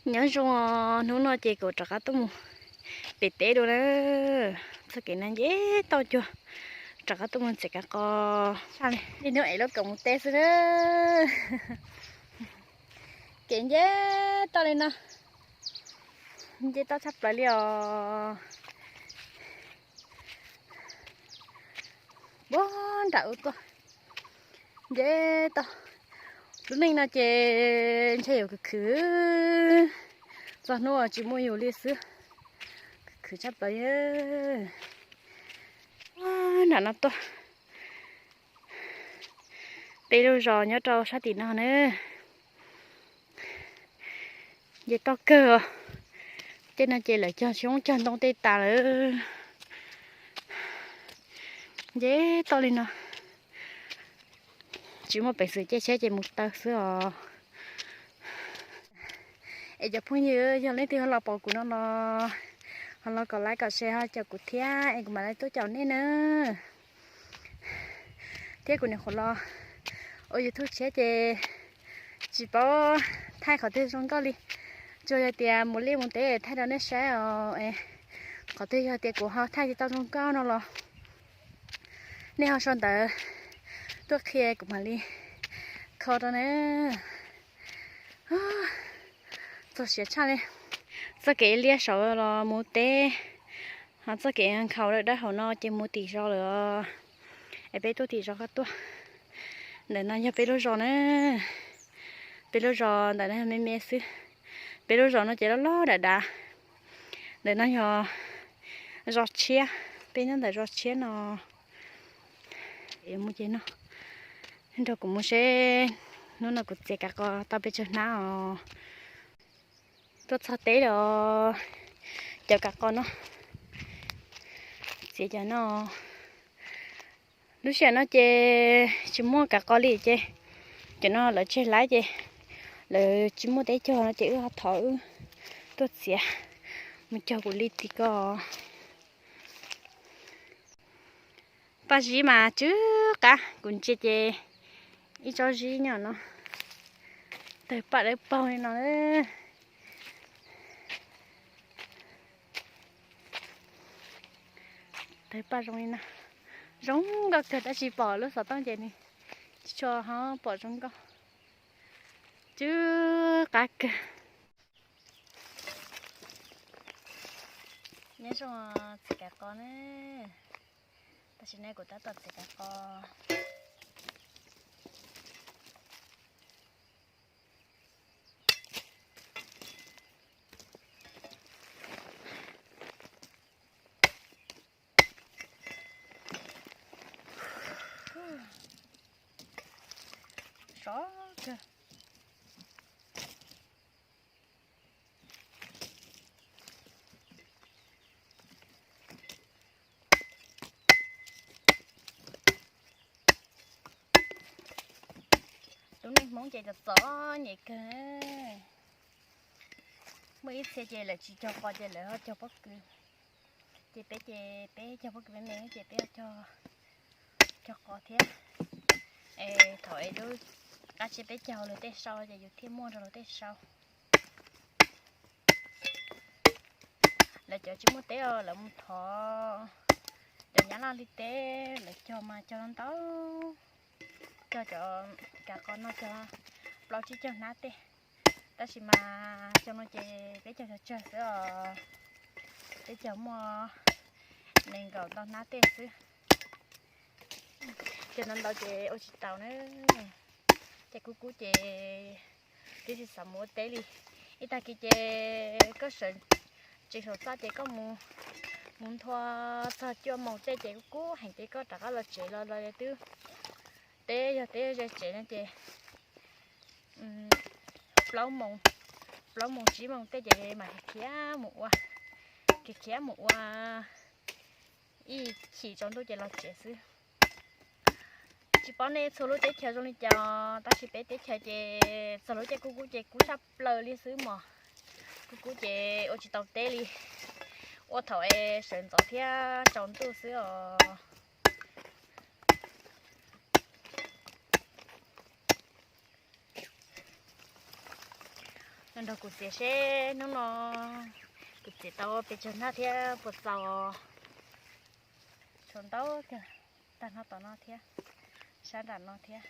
Nyob zoo, hnub no ces kuv rov qab tuaj mus pem teb dua na. Txoj kev no nce toj cuag rov qab tuaj mus txiav kav qos. Dej hnub es lub kaum mus teb xwb na. Kev nce toj li no, nce toj tshaj plaws li os. Puag nram ub tuaj, nce toj. Lub neej no ces ntshe yuav khwv khwv txog hnub uas tsis muaj yus li xwb. Khwv khwv tshaj plaws. Nram no tuaj, peb lub zos nyob rau sab tim no na. Nce toj kawg os. Tej no ces lawv cog xyoob cog ntoo tej tas lawm. Nce toj li no, tsis muaj peev xwm caij tsheb ces mus taw xwb os. Es cov phooj ywg, yog leej twg ho los pom kuv no los, ho los kom like kom share ho caum kuv thiab es kuv mam li tuaj caum nej na. Thiab kuv nyuam qhuav los ua YouTube tshiab ces tsis paub thaij qhov twg zoo nkauj li. Tsuas yog tias mus liaj mus teb thaij rau nej saib os. Qhov twg yog tias kuv ho thaij tsis tau zoo nkauj no los nej ho sau ntawv tuaj qhia kuv mam li kho rau na. Txog siav tshaj li. Txoj kev liaj saud los mus teb, ho txoj kev nkhaus dawb dawb hauv no ces mus tim zos lawm. Es peb tuaj tim zos ko tuaj. Ntawm no yog peb lub zos na. Peb lub zos ntawm no yog me me xwb. Peb lub zos no ces loj loj dav dav. Ntawm no yog zos tshiab, peb nyob ntawm zos tshiab no. Mus ces no, nrog kuv mus seb hnub no kuv txiav kav qos tau pes tsawg hnab os. Tuaj txog teb lawm, cov kav qos no, txiav cov no. Lub sij hawm no ces tsis muaj kav qos li ces cov no lawv tseg laib ces lawv tsis muaj teb cog no ces wb ho thov wb tuaj txiav mus cog kuv li tim ko. Paj zib mas tsw qab, kuv ntsia ces ib tsob zib nyob no, tawg paj dawb paug li no. Tawg paj zoo li no, zoo nkauj kawg tab sis pom lub xov tooj ces nws tsis tshua ho pom zoo nkauj. Tsw qab kawg. Nyob zoo, txiav kav qos ne. Tam sim no kuv tab tom txiav kav qos. Sov kawg. Lub neej Hmoob ces txom txom nyem kawg. Muaj ib txhia ces lawv tsis cog qos ces lawv ho cog pob kws. Ces peb ces peb cog pob kws me me ces peb cog qos thiab. Es thaum es lub qab tsiab peb cog luag tej sau ces yus thiaj muaj rau luag tej sau. Lawv cov tsis muaj teb os lawv mus thov cov nyab laj li teb lawv cog mas cog ntau, cog cov kav qos no cog plaub tsib caug hnab tej. Tab sis mas cov no ces peb cog tsawg tsawg xwb os, peb cog muaj nees nkaum ntau hnab tej xwb. Cov no ntau ces ua tsis taus na. Ces kub kub ces twb tsis xav mus ua teb li. Ib tag kis ces koj sawv tsees saum txaj ces koj mus, mus nthua txog cuaj moos tej ces kub kub heev ces koj rov qab los tsev los los twb teb yog teb ze tsev no ces plaub moos, plaub moos tsib moos tej ces mam khiav mus ua, khiav khiav mus ua ib chim tsaus ntuj ces los tsev xwb. Tsis paub nej txhua lub teb chaws zoo li cas, tab sis peb teb chaws ces txog lub caij kub kub ces kub tshaj plaws li xwb mog. Kub kub ces ua tsis tau teb li, ua thaum es sawv ntxov thiab tsaus ntuj xwb os. Nrog kuv txiav seb hnub no kuv txiav tau pes tsawg hnab thiab puas txaus. Tshuav ntau kawg, tag hnab tom no thiab, sab nram no thiab.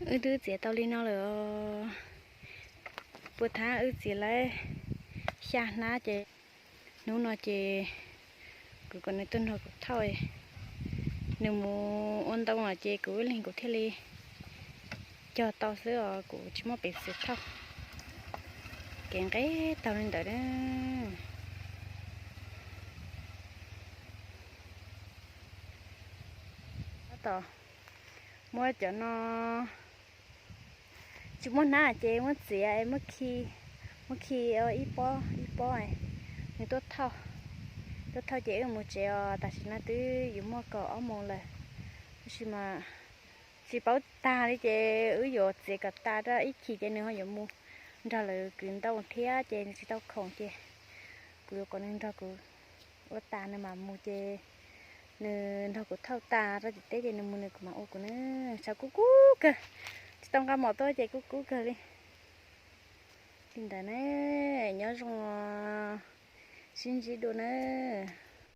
Wb twb txiav tau li no lawm os. Puag thaum wb txiav lawm xya hnab ces hnub no ces kuv kom nws tuaj nrog kuv thauj. Nws mus ua ntoo os ces kuv ib leeg kuv thiaj li cog tau xwb os, kuv tsis muaj peev xwm thauj. Kev nqis taug li ntawd na. Tab tom muab cov no tsis muaj hnab ces muab txiav, muab khi, muab khi ib pob ib pob, nws tuaj thauj, tuaj thauj ces wb mus tsev os. Tam sim no twb yuav muaj kaum ob moos lawm, tab sis mas tsis paub tag li ces wb yuav txiav kom tas rau ib chim ces nws ho yuav mus nrog lawv kwv ntoo thiab ces nws tsis tau khoom ces kuv yuav kom nws nrog kuv ua tas nws mam mus ces nws nrog kuv thauj tas rau tim teb ces nws mus nws kuv mam ua kuv na. Tshav kub kub kawg, tsis tau nqa mom tuaj ces kub kub kawg li. Li ntawd ne, nyob zoo, sib ntsib dua nawb.